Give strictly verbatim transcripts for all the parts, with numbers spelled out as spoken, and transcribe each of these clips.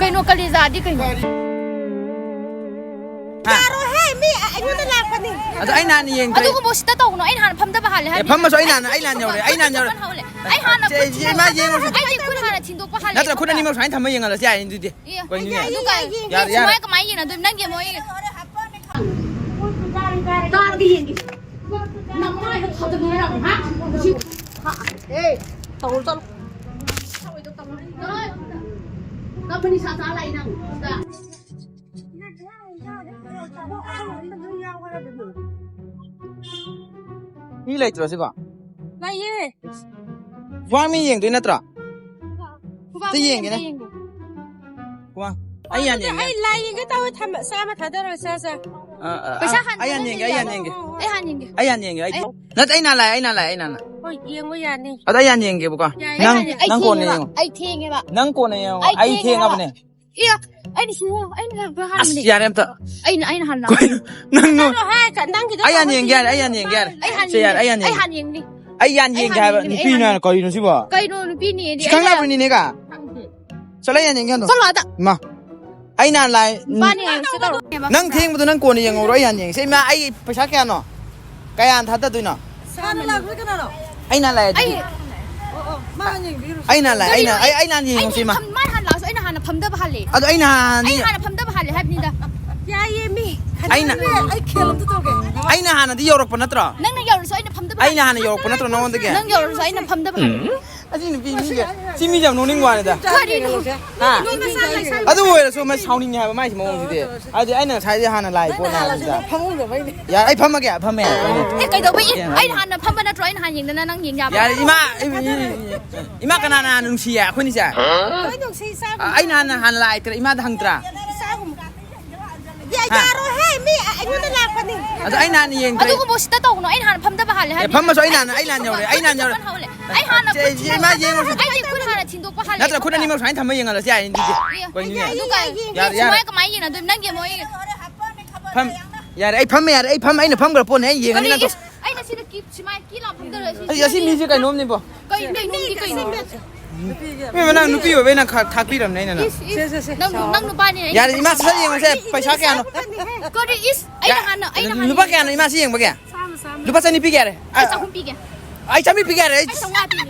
ꯀꯩꯅꯣ ꯀꯂꯤꯖꯥꯗꯤ ꯀꯩꯅꯣ? ꯌꯥꯔꯣꯏꯍꯦ, ꯃꯤ ꯑꯩꯉꯣꯟꯗ ꯂꯥꯛꯄꯅꯤ꯫ ꯑꯗꯣ ꯑꯩꯅ ꯍꯥꯟꯅ ꯌꯦꯡꯗ꯭ꯔꯦ꯫ ꯑꯗꯨꯒꯨꯝꯕ ꯁꯤꯗ ꯇꯧꯒꯅꯣ꯫ ꯑꯩꯅ ꯍꯥꯟꯅ ꯐꯝꯗꯕ ꯍꯥꯜꯂꯦ ꯍꯥꯏꯕꯅꯤ꯫ ꯐꯝꯃꯁꯨ ꯑꯩꯅ ꯍꯥꯟꯅ, ꯑꯩꯅ ꯍꯥꯟꯅ ꯌꯧꯔꯦ, ꯑꯩꯅ ꯍꯥꯟꯅ ꯌꯧꯔꯦ꯫ ꯑꯩ ꯍꯥꯟꯅ ꯁꯦ, ꯈꯨꯠ ꯁꯦ, ꯏꯃꯥ ꯌꯦꯡꯉꯨ꯫ ꯑꯩꯒꯤ ꯈꯨꯠ ꯍꯥꯟꯅ ꯊꯤꯟꯗꯣꯛꯄ ꯍꯥꯜꯂꯦ꯫ ꯅꯠꯇ꯭ꯔ ꯈꯨꯠ ꯑꯅꯤꯃꯛ ꯁꯨꯃꯥꯏꯅ ꯊꯝꯃ ꯌꯦꯡꯍꯜꯂꯁꯤ ꯌꯥꯏꯅꯦ ꯑꯗꯨꯗꯤ꯫ ꯑꯦ, ꯀꯩꯅꯣꯅꯦ? ꯑꯗꯨ ꯀꯩ-, ꯌꯥꯔꯦ, ꯌꯥꯔꯦ꯫ ꯁꯨꯃꯥꯏ ꯀꯃꯥꯏꯅ ꯌꯦꯡꯅꯗꯣꯏꯅꯣ? ꯅꯪꯒꯤ ꯑꯃꯨꯛ ꯑꯩ ꯇꯥꯔꯒ ꯌꯦꯡꯒꯦ꯫ ꯅꯃꯥꯏꯗ ꯊꯥꯗꯅꯤꯡꯉꯥꯏ ꯌꯥꯝ, ꯍꯥ? ꯁꯤ, ꯍꯥ? ꯑꯦ, ꯇꯧꯔꯣ, ꯆꯠꯂꯣ꯫ ꯅꯪ ꯅꯤꯁꯥ ꯆꯥ ꯂꯥꯛꯏ ꯅꯪ꯫ ꯃꯤ ꯂꯩꯇ꯭ꯔꯣ ꯁꯤꯕꯣ? ꯂꯩꯌꯦ꯫ ꯋꯥ ꯃꯤ ꯌꯦꯡꯗꯣꯏ ꯅꯠꯇ꯭ꯔꯣ? ꯈꯨꯕꯥꯛ ꯑꯝꯇ ꯌꯦꯡꯒꯦꯅꯦ꯫ ꯑꯝꯇ ꯌꯦꯡꯒꯦ꯫ ꯋꯥ, ꯑꯩ ꯌꯥꯅꯤ ꯑꯗꯨꯗꯤ ꯌꯦꯡꯒꯦ꯫ ꯑꯩ ꯂꯥꯏ ꯌꯦꯡꯒꯦ ꯇꯧꯋꯦ, ꯊꯝꯃ-, ꯆꯥꯝꯃ ꯊꯥꯗꯔꯣ, ꯁꯦ, ꯁꯦ꯫ ꯑ, ꯑ, ꯄꯩꯁꯥ ꯑ, ꯍꯥꯟꯅ ꯑꯩ ꯌꯥꯅꯤ ꯌꯦꯡꯒꯦ, ꯑꯩ ꯌꯥꯅꯤ ꯌꯦꯡꯒꯦ꯫ ꯑꯣ, ꯑꯣ, ꯑꯣ꯫ ꯑꯩ ꯍꯥꯟꯅ ꯌꯦꯡꯒꯦ꯫ ꯑꯩ, ꯑꯩ ꯅꯠꯇꯦ, ꯑꯩ ꯅꯍꯥꯟ ꯂꯥꯛꯑꯦ, ꯑꯩ ꯅꯍꯥꯟ ꯂꯥꯛꯑꯦ, ꯑꯩ ꯅꯍꯥꯟ ꯂꯥꯛꯑꯦ꯫ ꯍꯣꯏ, ꯌꯦꯡꯉꯣ ꯌꯥꯅꯤ꯫ ꯑꯗ ꯑꯩ ꯍꯥꯟꯅ ꯌꯦꯡꯒꯦꯕꯀꯣ꯫ ꯌꯥꯏ, ꯅꯪ, ꯌꯥꯏ, ꯌꯥꯏ꯫ ꯑꯩ ꯅꯪ ꯀꯣꯟꯅ ꯊꯦꯡꯉꯦꯕ, ꯌꯦꯡꯉꯣ꯫ ꯑꯩ ꯊꯦꯡꯉꯦꯕ꯫ ꯅꯪ ꯀꯣꯟꯅ ꯌꯦꯡꯉꯣ, ꯑꯩ ꯑꯩ ꯊꯦꯡꯉꯦꯕ꯫ ꯊꯦꯡꯉꯕꯅꯦ꯫ ꯏꯌꯥ, ꯑꯩꯅ ꯁꯤꯡꯉꯣ, ꯑꯩꯅ ꯍꯥꯟꯕ ꯑꯁ, ꯍꯥꯟꯕꯅꯦ꯫ ꯌꯥꯔꯦ ꯑꯝꯇ꯫ ꯑꯩꯅ, ꯑꯩꯅ ꯍꯥꯟꯅ ꯂꯥꯛꯑꯣ꯫ ꯀꯩꯅꯣ? ꯅꯪ ꯅꯣ-, ꯆꯠꯂꯣ ꯍꯦ, ꯀ-, ꯅꯪꯒꯤꯗꯣ ꯑꯩ ꯍꯥꯟꯅ ꯇꯧꯔꯣ, ꯌꯦꯡꯒꯦ ꯌꯥꯔꯦ, ꯑꯩ ꯍꯥꯟꯅ ꯌꯦꯡꯒꯦ ꯌꯥꯔꯦ꯫ ꯑꯩ ꯍꯥꯟꯅ ꯁꯦ, ꯌꯥꯔꯦ, ꯌꯦꯡꯅꯤ꯫ ꯑꯩ ꯍꯥꯟꯅ ꯑꯩ ꯌꯦꯡꯒꯦ꯫ ꯍꯥꯟꯅ ꯌꯦꯡꯅꯤ꯫ ꯑꯩ ꯌꯥꯟ ꯑꯩ ꯌꯦꯡꯒꯦ ꯍꯥꯟꯅ ꯍꯥꯏꯕ ꯌꯦꯡꯒꯅꯤ, ꯑꯩ ꯅꯨꯄꯤꯅ ꯍꯥꯟꯅ ꯀꯔꯤꯅꯣ ꯁꯤꯕꯣ? ꯀꯩꯅꯣ ꯅꯨꯄꯤꯅꯦꯗꯤ? ꯁꯤ ꯑꯩ ꯈꯪꯅꯕꯅꯤꯅꯦ ꯀ? ꯈꯪꯗꯦ꯫ ꯆꯠꯂꯣ, ꯌꯥꯟ ꯌꯦꯡꯒꯦ ꯍꯥꯏꯗꯣ꯫ ꯆꯠꯂꯣ ꯑꯥꯗ꯫ ꯃꯥ꯫ ꯑꯩꯅ ꯂꯥꯏ-, ꯅꯨꯄꯥꯅꯦ ꯍꯥꯏꯕꯁꯦ ꯇꯧꯔꯛꯀꯅꯦꯕ꯫ ꯅꯪ ꯊꯦꯡꯕꯗꯣ ꯅꯪ ꯀꯣꯟꯅ ꯌꯦꯡꯍꯧꯔꯣ, ꯑꯩ ꯍꯥꯟꯅ ꯌꯦꯡꯉꯦ꯫ ꯁꯦ, ꯏꯃꯥ, ꯑꯩ ꯄꯩꯁꯥ ꯀꯌꯥꯅꯣ? ꯀꯌꯥ ꯍꯥꯟꯅ ꯊꯥꯗꯗꯣꯏꯅꯣ? ꯍꯥꯟꯅ ꯂꯥꯛꯄꯗꯤ ꯀꯅꯥꯅꯣ? ꯑꯩꯅ ꯂꯥꯛꯑꯦ ꯑꯗꯨꯗꯤ꯫ ꯑꯩ ꯑꯣ, ꯑꯣ, ꯃꯥ ꯍꯥꯟꯅ ꯌꯦꯡꯕꯤꯔꯨꯔꯣ꯫ ꯑꯩꯅ ꯂꯥꯛꯑꯦ, ꯀꯔꯤꯅꯣ? ꯑꯩꯅ, ꯑꯩ, ꯑꯩꯅ ꯍꯥꯟꯅ ꯑꯩ ꯌꯦꯡꯉꯨꯁꯤ, ꯏꯃꯥ꯫ ꯐꯝ-, ꯃꯥꯅ ꯍꯥꯟꯅ ꯂꯥꯛꯑꯁꯨ ꯑꯩꯅ ꯍꯥꯟꯅ ꯐꯝꯗꯕ ꯍꯥꯜꯂꯦ꯫ ꯑꯗꯣ ꯑꯩꯅ ꯍꯥꯟꯅꯗꯤ ꯑꯩ ꯍꯥꯟꯅ ꯐꯝꯗꯕ ꯍꯥꯜꯂꯦ ꯍꯥꯏꯕꯅꯤꯗ꯫ ꯌꯥꯏꯌꯦ, ꯃꯤ꯫ ꯑꯩꯅ ꯈꯟꯅꯔꯦ꯫ ꯑꯩ ꯈꯦꯜ ꯑꯝꯇ ꯇꯧꯒꯦ꯫ ꯑꯩꯅ ꯍꯥꯟꯅꯗꯤ ꯌꯧꯔꯛꯄ ꯅꯠꯇ꯭ꯔꯣ? ꯅꯪꯅ ꯌꯧꯔꯁꯨ ꯑꯩꯅ ꯐꯝꯗꯕ ꯑꯩꯅ ꯍꯥꯜꯂꯦ꯫ ꯍꯥꯟꯅ ꯌꯧꯔꯛꯄ ꯅꯠꯇ꯭ꯔꯣ ꯅꯉꯣꯟꯗꯒꯤ? ꯅꯪ ꯌꯧꯔꯁꯨ ꯑꯩꯅ ꯐꯝꯗꯕ ꯍꯥꯜꯂꯦ꯫ ꯑꯁꯤ ꯅꯨꯄꯤ ꯃꯤꯁꯦ, ꯁꯤ ꯃꯤꯁꯦ ꯌꯥꯝ ꯅꯣꯛꯅꯤꯡꯕ ꯋꯥꯅꯤꯗ꯫ ꯀꯔꯤꯅꯣ? ꯍꯥ? ꯅꯨꯄꯤ ꯃꯆꯥ ꯂꯩꯁꯥꯕꯤ꯫ ꯑꯗꯨ ꯑꯣꯏꯔꯁꯨ ꯃꯥ ꯁꯥꯎꯅꯤꯡꯉꯦ ꯍꯥꯏꯕ ꯃꯥꯏꯁꯤ ꯃꯑꯣꯡꯁꯤꯗꯤ꯫ ꯑꯗꯨꯗꯤ ꯑꯩꯅ ꯉꯁꯥꯏꯗꯤ ꯍꯥꯟꯅ ꯂꯥꯛꯑꯦ ꯄꯣꯠꯅꯦ ꯍꯥꯏꯕꯅꯤꯗ꯫ ꯐꯃꯨꯡꯗ ꯃꯩꯅꯤ꯫ ꯌꯥꯔꯦ, ꯑꯩ ꯐꯝꯃꯒꯦ, ꯐꯝꯃꯦ, ꯐꯝꯃꯦ꯫ ꯑꯦ, ꯀꯩꯗꯧꯕꯩ? ꯑꯦ, ꯑꯩꯅ ꯍꯥꯟꯅ ꯐꯝꯕ ꯅꯠꯇ꯭ꯔꯣ? ꯑꯩꯅ ꯍꯥꯟꯅ ꯌꯦꯡꯗꯅ ꯅꯪ ꯌꯦꯡ ꯌꯥꯕ꯭ꯔꯣ? ꯌꯥꯔꯦ, ꯏꯃꯥ, ꯑꯩ, ꯏꯃꯥ ꯀꯅꯥꯅ ꯍꯥꯟꯅ ꯅꯨꯡꯁꯤꯌꯦ ꯑꯩꯈꯣꯏꯅꯤꯁꯦ? ꯂꯣꯏ ꯅꯨꯡꯁꯤ, ꯏꯆꯥꯒꯨꯝꯕ꯫ ꯑ, ꯑꯩꯅ ꯍꯥꯟꯅ, ꯍꯥꯟꯅ ꯂꯥꯛꯑꯦ, ꯏꯃꯥꯗ ꯍꯪꯗ꯭ꯔꯥ? ꯏꯆꯥꯒꯨꯝꯕ꯫ ꯌꯥ-, ꯍꯥ? ꯌꯥꯔꯣꯏꯍꯦ, ꯃꯤ ꯑꯩꯉꯣꯟꯗ ꯂꯥꯛꯄꯅꯤ꯫ ꯑꯗꯣ ꯑꯩꯅ ꯍꯥꯟꯅ ꯌꯦꯡꯗ꯭ꯔꯦ꯫ ꯑꯗꯨꯒꯨꯝꯕ ꯎꯁꯤꯠꯇ ꯇꯧꯒꯅꯣ, ꯑꯩꯅ ꯍꯥꯟꯅ ꯐꯝꯗꯕ ꯍꯥꯜꯂꯦ ꯑꯦ, ꯍꯥꯏꯕꯅꯤ꯫ ꯐꯝꯃꯁꯨ ꯑꯩꯅ ꯍꯥꯟꯅ, ꯑꯩꯅ ꯍꯥꯟꯅ ꯌꯧꯔꯦ, ꯑꯩꯅ ꯍꯥꯟꯅ ꯌꯧꯔꯦ꯫ ꯑꯩ ꯍꯥꯟꯅ ꯁꯦ, ꯈꯨꯠ ꯁꯦ, ꯏꯃꯥ ꯌꯦꯡꯉꯨ ꯁꯦ꯫ ꯑꯩꯒꯤ ꯈꯨꯠ ꯍꯥꯟꯅ ꯊꯤꯟꯗꯣꯛꯄ ꯍꯥꯜꯂꯦ꯫ ꯅꯠꯇ꯭ꯔ ꯈꯨꯠ ꯑꯅꯤꯃꯛ ꯁꯨꯃꯥꯏꯅ ꯊꯝꯃ ꯌꯦꯡꯍꯜꯂꯁꯤ ꯌꯥꯏꯅꯦ ꯑꯗꯨꯗꯤ꯫ ꯑꯦ꯫ ꯀꯩꯅꯣꯅꯦ? ꯑꯗꯨ ꯀꯩ? ꯌꯥꯔꯦ, ꯌꯥꯔꯦ꯫ ꯁꯨꯃꯥꯏꯅ ꯀꯃꯥꯏꯅ ꯌꯦꯡꯅꯗꯣꯏꯅꯣ? ꯅꯪꯒꯤ ꯑꯃꯨꯛ ꯑꯩ ꯐꯝ-, ꯌꯥꯔꯦ, ꯑꯩ ꯐꯝꯃꯦ, ꯌꯥꯔꯦ, ꯑꯩ ꯐꯝ-, ꯑꯩꯅ ꯐꯝꯈ꯭ꯔ ꯄꯣꯠꯅꯦ, ꯑꯩ ꯌꯦꯡꯉꯅꯤ ꯀꯔꯤ? ꯅꯪ ꯇꯣ-, ꯑꯩꯅ ꯁꯤꯗ ꯀꯤꯞ ꯁꯨꯃꯥꯏꯅ ꯀꯤꯞ ꯂꯥꯎ ꯐꯝꯗꯔ ꯁꯤ ꯑꯩ, ꯑꯁꯤ ꯃꯤꯁꯦ ꯀꯩꯅꯣꯝꯅꯤꯕꯣ꯫ ꯀꯩ, ꯀꯩꯅꯣꯝꯗꯤ ꯀꯩꯅꯣ? ꯅꯨꯄꯤꯒꯤ ꯏꯕꯦꯝꯃ, ꯅꯪ ꯅꯨꯄꯤ ꯑꯣꯏꯕꯩ ꯅꯪ ꯈ-, ꯊꯥꯛꯄꯤꯔꯝꯅꯦ ꯑꯩꯅ ꯅꯪ꯫ ꯏꯁ, ꯏꯁ꯫ ꯁꯦ, ꯁꯦ, ꯁꯦ, ꯅꯪ, ꯁꯥꯎ꯫ ꯅꯪ ꯅꯨꯄꯥꯅꯤꯅꯦ, ꯑꯩ ꯌꯥꯔꯦ, ꯏꯃꯥ, ꯁꯠ ꯁꯠ ꯌꯦꯡꯉꯨꯁꯦ꯫ ꯄꯩꯁꯥ ꯀꯌꯥꯅꯣ? ꯀꯔꯤ ꯏꯁ? ꯑꯩꯅ ꯌꯥ-, ꯍꯥꯟꯅ, ꯑꯩꯅ ꯍꯥꯟꯅ ꯂꯨꯄꯥ ꯌꯦꯡꯒꯦ꯫ ꯀꯌꯥꯅꯣ ꯏꯃꯥ ꯁꯤ ꯌꯦꯡꯕꯒꯤ? ꯆꯥꯝꯃ, ꯆꯥꯝꯃ꯫ ꯂꯨꯄꯥ ꯆꯅꯤ ꯄꯤꯒꯦ ꯌꯥꯔꯦ꯫ ꯑꯩ ꯑ, ꯆꯍꯨꯝ ꯄꯤꯒꯦ꯫ ꯑꯩ ꯆꯥꯝꯃꯔꯤ ꯄꯤꯒꯦ ꯌꯥꯔꯦ꯫ ꯑꯩ ꯑꯩ ꯆꯥꯝꯃꯉꯥ ꯄꯤꯒꯦ꯫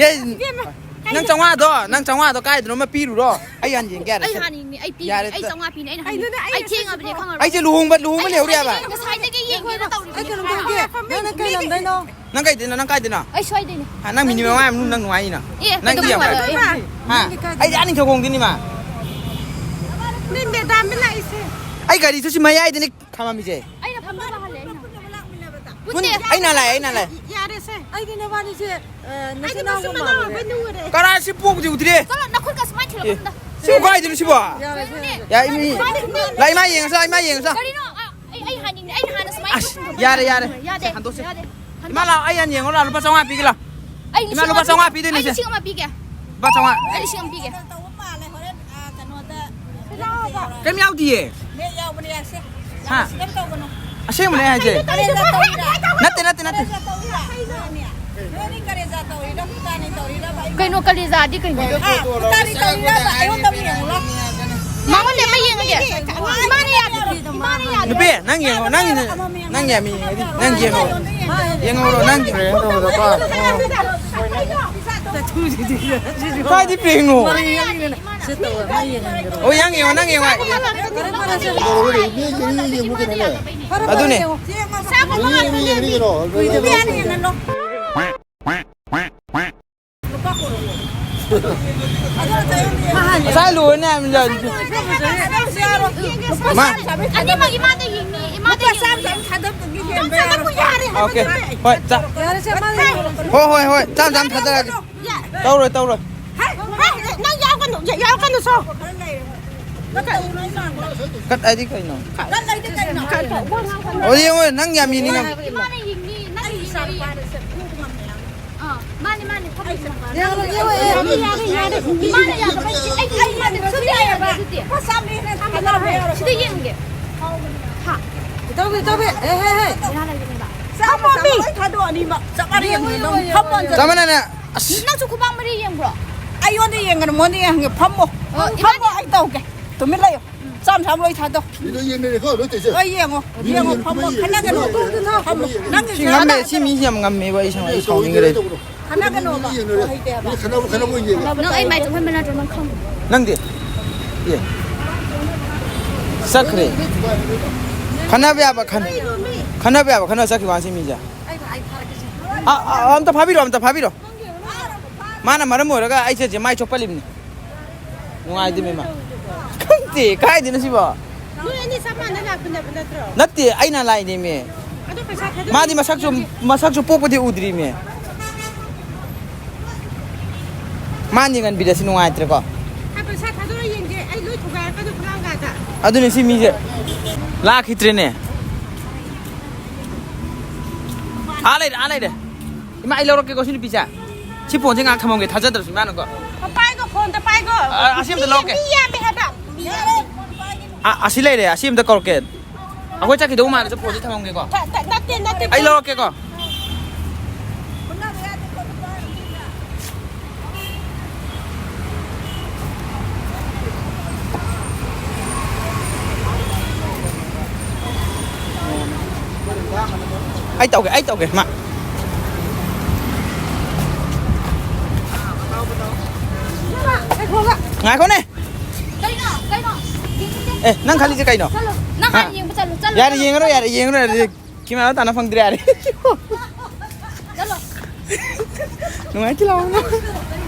ꯌꯦ-, ꯏꯕꯦꯝꯃ, ꯅꯪ ꯆꯥꯝꯃꯉꯥꯗꯣ, ꯅꯪ ꯆꯥꯝꯃꯉꯥꯗꯣ ꯀꯥꯏꯗꯅꯣꯃ ꯄꯤꯔꯨꯔꯣ꯫ ꯑꯩ ꯍꯥꯟꯅ ꯌꯦꯡꯒꯦ ꯌꯥꯔꯦ꯫ ꯑꯩ ꯁꯦ꯫ ꯍꯥꯟꯅ ꯌꯦꯡꯅꯤ, ꯑꯩ ꯄꯤꯒꯦ꯫ ꯌꯥꯔꯦ, ꯑꯩ ꯆꯥꯝꯃꯉꯥ ꯄꯤꯅꯤ, ꯑꯩꯅ ꯍꯥꯏꯅꯤ꯫ ꯑꯩꯗꯨꯅꯦ, ꯑꯩ ꯑꯩ ꯊꯦꯡꯉꯕꯅꯦ, ꯈꯪꯉꯕꯅꯦ꯫ ꯑꯩꯁꯦ ꯂꯨꯍꯣꯡꯕ, ꯂꯨꯍꯣꯡꯕ ꯑꯩ ꯂꯩꯍꯧꯔꯦ ꯍꯥꯏꯕ꯫ ꯉꯁꯥꯏꯗꯒꯤ, ꯉꯁꯥꯏꯗꯒꯤ ꯌꯦꯡꯒꯦꯅ ꯇꯧꯔꯤꯕꯅꯦ꯫ ꯑꯩ ꯀꯩꯅꯣꯝ ꯍꯪꯒꯦ꯫ ꯅꯪ ꯀꯩ ꯂꯝꯗꯩꯅꯣ? ꯑꯩ ꯁ꯭ꯋꯥꯏꯗꯩꯅꯦ꯫ ꯍꯥ, ꯅꯪ ꯃꯤꯅꯤꯠ ꯃꯉꯥ ꯃꯅꯨꯡ ꯅꯪ ꯅꯨꯡꯉꯥꯏꯅꯤꯅ꯫ ꯑꯦ, ꯅꯪ ꯀꯩꯗꯧꯕꯩ ꯏꯌꯥꯝꯕ꯫ ꯋꯥꯔꯣꯏ? ꯍꯥ? ꯅꯪꯗꯤ ꯀꯥꯏꯗꯩꯅꯣ? ꯑꯩꯗꯤ ꯑꯥ ꯅꯤꯡꯊꯧꯈꯣꯡꯗꯅꯤ ꯃꯥ꯫ ꯅꯪ ꯃꯦꯗꯥꯝꯅ ꯂꯥꯛꯏꯁꯦ꯫ ꯑꯩ ꯒꯥꯔꯤꯁꯨ ꯁꯤ ꯃꯌꯥꯏꯗꯅꯤ ꯈꯥꯝꯃꯝꯃꯤꯁꯦ꯫ ꯑꯩꯅ ꯐꯝꯅꯕ ꯍꯜꯂꯦ, ꯑꯩꯅ꯫ ꯄꯨꯟꯅ ꯄꯨꯟꯅ ꯑꯩꯅ ꯂꯥꯛꯑꯦ, ꯑꯩꯅ ꯂꯥꯛꯑꯦ꯫ ꯌꯥꯔꯦꯁꯦ꯫ ꯑꯩꯗꯤ ꯅꯕꯥꯅꯤꯁꯦ, ꯑ, ꯅꯆꯤꯟ ꯅꯅꯥꯎꯒ ꯃꯥꯜꯂꯨꯔꯦ꯫ ꯀꯔꯥꯏ ꯁꯤ ꯄꯣꯛꯄꯗꯤ ꯎꯗ꯭ꯔꯤ꯫ ꯆꯠꯂꯣ, ꯅꯈꯨꯠꯀ ꯁꯨꯃꯥꯏꯅ ꯑꯦ, ꯊꯤꯜꯂꯛꯀꯅꯨꯗ꯫ ꯁꯤ ꯀꯥꯏꯗꯅꯣ ꯁꯤꯕꯣ? ꯌꯥꯔꯦ, ꯌꯥꯔꯦ꯫ ꯌꯥꯔꯦ꯫ ꯌꯥ, ꯏꯃꯤ-, ꯂꯥꯛ, ꯏꯃꯥ ꯌꯦꯡꯉꯁꯤ ꯂꯥꯛ, ꯏꯃꯥ ꯌꯦꯡꯉꯁꯤ ꯂꯥꯛ꯫ ꯀꯔꯤꯅꯣ? ꯑ, ꯑꯩ, ꯑꯩ ꯍꯥꯏꯅꯤꯡꯗꯦ꯫ ꯑꯩꯅ ꯍꯥꯟꯅ ꯁꯨꯃꯥꯏꯅ ꯑꯁ, ꯊꯤꯜꯂꯛꯀꯅꯨ꯫ ꯌꯥꯔꯦ, ꯌꯥꯔꯦ꯫ ꯌꯥꯗꯦ, ꯁꯦ, ꯍꯟꯗꯣꯛꯁꯦ꯫ ꯌꯥꯗꯦ꯫ ꯏꯃꯥ ꯂꯥꯛꯑꯣ, ꯑꯩ ꯍꯥꯟꯅ ꯌꯦꯡꯉꯣ ꯂꯥꯛꯑꯣ, ꯂꯨꯄꯥ ꯆꯥꯝꯃꯉꯥ ꯄꯤꯒꯦ ꯂꯥꯛꯑꯣ꯫ ꯑꯩ ꯏꯃꯥ, ꯂꯨꯄꯥ ꯆꯥꯝꯃꯉꯥ ꯄꯤꯗꯣꯏꯅꯦ, ꯑꯩ ꯁꯦ꯫ ꯂꯤꯁꯤꯡ ꯑꯃ ꯄꯤꯒꯦ꯫ ꯂꯨꯄꯥ ꯆꯥꯝꯃꯉꯥ꯫ ꯑꯩ ꯂꯤꯁꯤꯡ ꯑꯃ ꯄꯤꯒꯦ꯫ ꯀꯩꯝ ꯌꯥꯎꯗꯤꯌꯦ꯫ ꯍꯥ? ꯑꯁꯦꯡꯕꯅꯦ ꯑꯩ ꯍꯥꯏꯁꯦ꯫ ꯅꯠꯇꯦ, ꯅꯠꯇꯦ, ꯅꯠꯇꯦ꯫ ꯀꯩꯅꯣ ꯀꯂꯦꯖꯥꯗꯤ ꯀꯩꯅꯣ? ꯃꯉꯣꯟꯗ ꯑꯃ ꯌꯦꯡꯉꯒꯦ꯫ ꯏꯃꯥꯅ ꯌꯥꯗꯦ꯫ ꯏꯃꯥꯅ ꯌꯥꯗꯦ꯫ ꯅꯨꯄꯤ, ꯅꯪ ꯌꯦꯡꯉꯣ, ꯅꯪ, ꯅꯪ ꯌꯥꯝ ꯌꯦꯡꯉꯗꯤ, ꯅꯪ ꯌꯦꯡꯉꯣ꯫ ꯌꯦꯡꯍꯧꯔꯣ, ꯅꯪ꯫ ꯀꯥꯏꯗꯤ ꯄꯦꯡꯉꯣ? ꯁꯤ ꯇꯧꯔ ꯃꯥ ꯌꯦꯡꯍꯟꯒꯦꯔꯣ? ꯑꯣ, ꯌꯥꯡ ꯌꯦꯡꯉꯣ, ꯅꯪ ꯌꯦꯡꯉꯣ꯫ ꯑꯗꯨꯅꯦ꯫ ꯉꯁꯥꯏ ꯂꯣꯏꯔꯅꯦ ꯍꯥꯏꯕꯅꯤꯗ꯫ ꯃꯥ꯫ ꯑꯅꯤꯃꯛ ꯏꯃꯥꯗ ꯌꯦꯡꯅꯤ, ꯏꯃꯥꯗ ꯌꯦꯡꯅꯤ꯫ ꯑꯣꯀꯦ꯫ ꯍꯣꯏ, ꯆꯥ-, ꯌꯥꯔꯦ, ꯁꯦ, ꯃꯥ ꯌꯦꯡꯉꯣ꯫ ꯍꯣꯏ, ꯍꯣꯏ, ꯍꯣꯏ꯫ ꯆꯥꯝ ꯆꯥꯝ ꯊꯥꯗꯔꯛꯑꯒꯦ꯫ ꯇꯧꯔꯣꯏ, ꯇꯧꯔꯣꯏ꯫ ꯍꯦ, ꯍꯦ, ꯅꯪ ꯌꯥꯎꯒꯅꯨ, ꯌꯥꯎꯒꯅꯨ, ꯁꯣ꯫ ꯀꯠ ꯍꯥꯏꯗꯤ ꯀꯩꯅꯣ? ꯀꯠ ꯍꯥꯏꯗꯤ ꯀꯩꯅꯣ? ꯑꯣ, ꯌꯦꯡꯉꯣ, ꯅꯪ ꯌꯥꯝ ꯌꯦꯡꯅꯤꯡꯉꯝ-, ꯏꯃꯥꯅ ꯌꯦꯡꯅꯤ, ꯅꯪ ꯌꯦꯡꯅꯤ꯫ ꯑꯥ, ꯃꯥꯅꯦ, ꯃꯥꯅꯦ, ꯐꯝꯃꯤ, ꯐꯝꯃꯤ꯫ ꯌꯥꯔꯦ, ꯌꯥꯔꯦ, ꯌꯥꯔꯦ, ꯌꯥꯔꯦ꯫ ꯏꯃꯥꯅ ꯌꯥꯗꯕ ꯑꯩ, ꯑꯩ, ꯑꯩ ꯌꯥꯗꯕ ꯁꯨꯝ ꯌꯥꯏꯌꯦꯕ ꯑꯗꯨꯗꯤ꯫ ꯁꯤꯗ ꯌꯦꯡꯒꯦ꯫ ꯍꯥ? ꯇꯧꯕꯤ, ꯇꯧꯕꯤ꯫ ꯑꯦ, ꯍꯦ, ꯍꯦ꯫ ꯕꯦꯔꯥ ꯂꯩꯕꯅꯦꯕ꯫ ꯆꯥꯝꯃ, ꯆꯥꯝꯃ ꯂꯣꯏ ꯊꯥꯗꯣꯛꯑꯅꯤꯕ꯫ ꯆꯞ ꯃꯥꯟꯅꯅ ꯌꯦꯡꯉꯣ, ꯌꯦꯡꯉꯣ, ꯌꯦꯡꯉꯣ꯫ ꯆꯞ ꯃꯥꯟꯅꯅ꯫ ꯑꯁ꯫ ꯅꯪꯁꯨ ꯈꯨꯕꯥꯛ ꯃꯔꯤ ꯌꯦꯡꯕ꯭ꯔꯣ? ꯑꯩꯉꯣꯟꯗ ꯌꯦꯡꯒꯅꯨ, ꯃꯉꯣꯟꯗ ꯌꯦꯡꯒꯦ꯫ ꯐꯝꯃꯣ꯫ ꯑꯣ, ꯐꯝꯃꯣ, ꯏꯕꯥꯅꯤ꯫ ꯑꯩ ꯇꯧꯒꯦ꯫ ꯇꯨꯃꯤꯟ ꯂꯩꯌꯨ꯫ ꯆꯥꯝ ꯆꯥꯝ ꯂꯣꯏ ꯊꯥꯗꯣ꯫ ꯃꯤ ꯂꯣꯏ ꯌꯦꯡꯅꯔꯦꯀꯣ, ꯂꯣꯏ ꯇꯧꯏꯁꯦ꯫ ꯂꯣꯏ ꯌꯦꯡꯉꯣ꯫ ꯃꯤ ꯌꯦꯡꯉꯣ, ꯌꯦꯡꯅꯔꯦ, ꯐꯝꯃꯣ꯫ ꯃꯤ ꯌꯦꯡꯅꯔꯦ, ꯈꯠꯅꯒꯅꯨ꯫ ꯃꯤ ꯌꯦꯡꯅꯔꯦ꯫ ꯐꯝꯃꯣ꯫ ꯅꯪꯒꯤ ꯁꯤ ꯉꯝꯃꯦ, ꯁꯤ ꯃꯤꯁꯤ ꯌꯥꯝ ꯉꯝꯃꯦꯕ, ꯑꯩ ꯁꯥꯎꯅꯤꯡꯉꯦ꯫ ꯁꯤ ꯌꯦꯡꯅꯔꯦ, ꯇꯧꯕ꯭ꯔꯣ? ꯈꯠꯅꯒꯅꯣꯕ꯫ ꯃꯤ ꯌꯦꯡꯅꯔꯦ꯫ ꯍꯩꯇꯦꯕ꯫ ꯃꯤ ꯈꯠꯅꯕ, ꯈꯠꯅꯕ ꯑꯣꯏꯅ ꯌꯦꯡꯉꯦ꯫ ꯅꯪ ꯑꯩ ꯃꯥꯏ ꯆꯨꯝꯍꯟꯕ ꯅꯠꯇ꯭ꯔꯣ ꯅꯪ ꯈꯪꯕ꯭ꯔꯣ? ꯅꯪꯗꯤ? ꯑꯦ꯫ ꯆꯠꯈ꯭ꯔꯦ꯫ ꯈꯠꯅꯕ ꯌꯥꯕ ꯈꯟ-, ꯈꯠꯅꯕ ꯌꯥꯕ ꯈꯠꯅ ꯆꯠꯈꯤꯕ ꯋꯥꯅꯤ ꯁꯤ ꯃꯤꯁꯦ꯫ ꯑ, ꯑ, ꯑꯝꯇ ꯐꯥꯕꯤꯔꯣ, ꯑꯝꯇ ꯐꯥꯕꯤꯔꯣ꯫ ꯃꯥꯅ ꯃꯔꯝ ꯑꯣꯏꯔꯒ ꯑꯩ ꯆꯠꯁꯦ ꯃꯥꯏ ꯆꯣꯞꯄꯜꯂꯤꯕꯅꯤ꯫ ꯅꯨꯡꯉꯥꯏꯇꯦ, ꯃꯦꯝꯃ꯫ ꯈꯪꯗꯦ, ꯀꯥꯏꯗꯩꯅꯣ ꯁꯤꯕꯣ? ꯅꯣꯏ ꯑꯅꯤ ꯆꯞ ꯃꯥꯟꯅ ꯂꯥꯛꯄ ꯅꯠꯇ꯭ꯔꯣ? ꯅꯠꯇꯦ, ꯑꯩꯅ ꯂꯥꯛꯏꯅꯦꯃꯤ꯫ ꯑꯗꯣ ꯄꯩꯁꯥ ꯊꯥꯗꯣꯛ-, ꯃꯥꯗꯤ ꯃꯁꯛꯁꯨ, ꯃꯁꯛꯁꯨ ꯄꯣꯛꯄꯗꯤ ꯎꯗ꯭ꯔꯤꯃꯤ꯫ ꯃꯥꯅ ꯌꯦꯡꯍꯟꯕꯤꯔꯁꯤ ꯅꯨꯡꯉꯥꯏꯇ꯭ꯔꯦꯀꯣ꯫ ꯑ, ꯄꯩꯁꯥ ꯊꯥꯗꯣꯛꯑ ꯌꯦꯡꯒꯦ, ꯑꯩ ꯂꯣꯏ ꯊꯨꯒꯥꯏꯔꯛꯀꯅꯤ ꯈꯨꯂꯥꯡꯒꯥꯗ꯫ ꯑꯗꯨꯅꯦ ꯁꯤ ꯃꯤꯁꯦ꯫ ꯂꯥꯛꯈꯤꯗ꯭ꯔꯦꯅꯦ꯫ ꯑꯥ ꯂꯩꯔꯦ, ꯑꯥ ꯂꯩꯔꯦ꯫ ꯏꯃꯥ, ꯑꯩ ꯂꯧꯔꯛꯀꯦꯀꯣ ꯁꯤ ꯅꯨꯄꯤꯁꯦ꯫ ꯁꯤ ꯐꯣꯟꯁꯦ ꯉꯥꯏꯍꯥꯛ ꯊꯝꯃꯝꯒꯦ, ꯊꯥꯖꯗ꯭ꯔꯁꯨ ꯏꯃꯥꯅꯀꯣ꯫ ꯄꯥꯏꯒꯣ, ꯐꯣꯟꯗ ꯄꯥꯏꯒꯣ꯫ ꯑ, ꯑꯁꯤ ꯑꯝꯇ ꯃꯤ, ꯂꯧꯔꯛꯀꯦ꯫ ꯃꯤ ꯌꯥꯝꯃꯦ ꯍꯥꯏꯕ꯫ ꯑ, ꯑꯁꯤ ꯂꯩꯔꯦ, ꯑꯁꯤ ꯑꯝꯇ ꯀꯧꯔꯛꯀꯦ꯫ ꯑꯩꯈꯣꯏ ꯆꯠꯈꯤꯗꯧ ꯃꯥꯜꯂꯁꯨ ꯐꯣꯟꯁꯦ ꯊꯝꯃꯝꯒꯦꯀꯣ꯫ ꯅꯠꯇꯦ, ꯅꯠꯇꯦ꯫ ꯑꯩ ꯂꯧꯔꯛꯀꯦꯀꯣ꯫ ꯑꯩ ꯇꯧꯒꯦ, ꯑꯩ ꯇꯧꯒꯦ, ꯃꯥ꯫ ꯉꯥꯏꯈꯣꯅꯦ꯫ ꯀꯩꯅꯣ? ꯀꯩꯅꯣ? ꯑꯦ, ꯅꯪ ꯈꯜꯂꯤꯁꯦ ꯀꯩꯅꯣ? ꯆꯠꯂꯣ꯫ ꯅꯪ ꯍꯥꯟꯅ ꯍꯥ? ꯌꯦꯡꯕ ꯆꯠꯂꯣ, ꯆꯠꯂꯣ, ꯌꯥꯔꯦ, ꯆꯠꯂꯣ, ꯌꯦꯡꯉꯔꯣꯏ, ꯆꯠꯂꯣ꯫ ꯌꯥꯔꯦ, ꯌꯦꯡꯉꯔꯣꯏ, ꯌꯥꯔꯦ꯫ ꯀꯦꯃꯦꯔꯥ ꯇꯥꯟꯅ ꯐꯪꯗ꯭ꯔꯦ, ꯌꯥꯔꯦ꯫ ꯆꯠꯂꯣ꯫ ꯅꯨꯡꯉꯥꯏꯇꯦ, ꯂꯥꯛꯑꯣ꯫